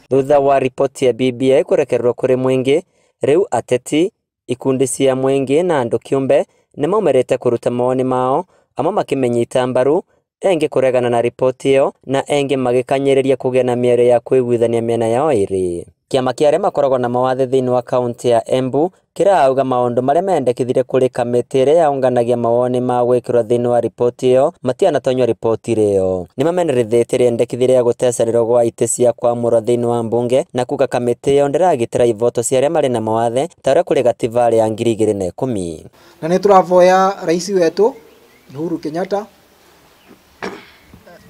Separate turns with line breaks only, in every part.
Thutha wa riboti ya BBI kũrekererwo kũrĩ mũingĩ, rĩu ateti, ikundi cia mũingĩ na andũ kĩũmbe nĩmaumĩrĩte kũruta mawoni mao, amwe makĩmĩnyita mbaru, engĩ kũregana na riboti ĩyo na engĩ magĩkanyĩrĩria kũgĩa na mĩario ya kũiguithania mĩena yao ĩrĩ. Kĩama kĩa arĩa makoragwo na mawathe thĩinĩ wa kaunti ya Embu kĩrauga maũndũ marĩa mendekithirie kũrĩ kamĩtĩ ĩrĩa yaũnganagia mawoni ma gwĩkĩrwo thĩinĩ wa riboti ĩyo matianatonywo riboti ĩyo. Nĩmamenerithĩtie rĩendekithia rĩa gũtecanĩrwo gwa itĩ cia kwamũrwo thĩinĩ wa mbunge na kuga kamĩtĩ ĩyo ndĩragitĩra ivoto cia arĩa marĩ na mawathe ta ũrĩa kũrĩ gatiba ya 2010.
Na nĩ tũravoya rais wetu Uhuru Kenyatta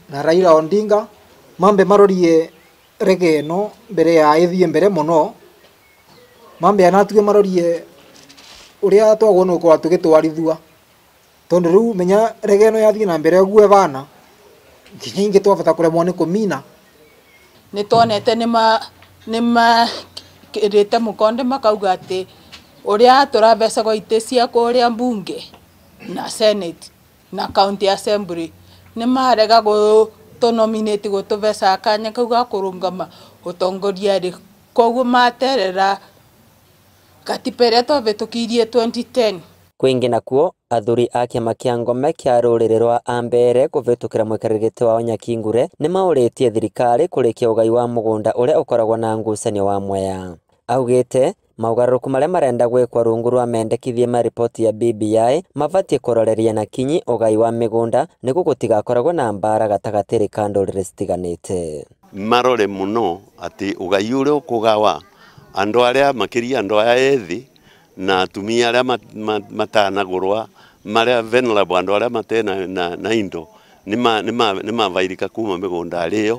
na Raila Odinga mambe marorie rege ĩno mbere ya ĩthiĩ mbere mũno, mambe anatuge marorie ũrĩa twagwo nĩ gũkorwo tũgĩtwarithua, tondũ rĩu menya rege ĩno yathiĩ na mbere ũguo ĩbana nginya ingĩ twabata kũremwo nĩ kũmina.
Nĩ tuonete nĩmakĩrĩte mũkonde makauga atĩ ũrĩa tũravecagwo itĩ cia kũrĩa mbunge na senate na county assembly nĩmarega gũtũnominate gũtũveca kanya kau ga kũrũngama ũtongoria rĩ, koguo materera katiba ĩrĩa twavĩtũkirie 2010.
Kwingi nakuo athuri a kĩama kĩa ngome kĩa rũrĩrĩ rwa Ambere kũvĩtũkĩra mũikarĩri gĩtĩ wao Nyakingure nĩmaũrĩtie thirikari kũrĩkia ũgai wa mũgũnda ũrĩa ũkoragwo na ngucanio wa Mwea. Augĩte maũgarũrũku marĩa marenda gwĩkwo rungu rwa mendekithia ma riboti ya BBI mabatiĩ kũroreria na kinyi ũgai wa mĩgũnda nĩguo gũtigakoragwo na mbara gatagatĩ ka ndũrĩrĩ citiganĩte.
Marore mũno atĩ ũgai ũrĩa ũkũgawa andũ arĩa makĩria andũ aya ethĩ na atumia arĩa matanagũrwa marĩa vulnerable andũ arĩa matena na indo nĩmavairĩka kuma mĩgũnda ĩyo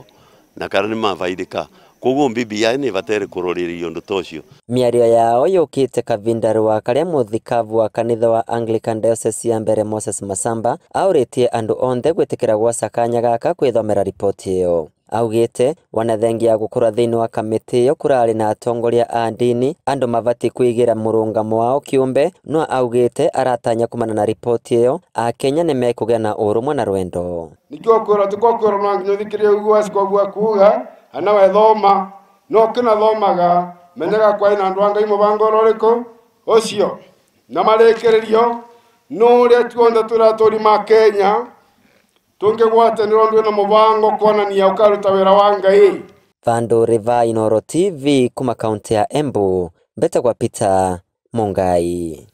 na kana nĩmavairĩka, koguo BBI nĩ ĩbataire kũrorĩrio ũndũ ta ũcio.
Mĩario yao yũkĩte kavindarua karĩa mũthikabu wa kanitha wa Anglican Diocese ya mbere Moses Masamba aũrĩtie andũ onthe gwĩtĩkĩra gwoca kanya gaka kwĩthomera riboti ĩyo. Augĩte wanathengia ya gũkorwo thĩinĩ wa kamĩtĩ ĩyo kũrarĩ na atongoria a ndini andũ mabatiĩ kwĩigĩra mũrũngamo wao kĩũmbe, no augĩte aratanya kumana na riboti ĩyo akenya nĩmekũgĩa na ũrũmwe na rwendo.
Nikĩo kwĩrwo tũkwĩrwo no nginya ũthikĩrĩrie ũguo askobu akuga ana wethoma no kĩnathomaga menyaga kwaĩ na andũ a Ngai mũbango ũrĩkũ ũcio na marĩkĩrĩrio no ũrĩa tuothe tũrĩa tũri ma Kenya tũngĩgwatanĩrwo ndwĩ na mũbango kuonania ũkaruta wĩra wa Ngai.
Vandu Riva, Inooro TV kuma kaunti ya Embu, mbetagwa Peter Mungai.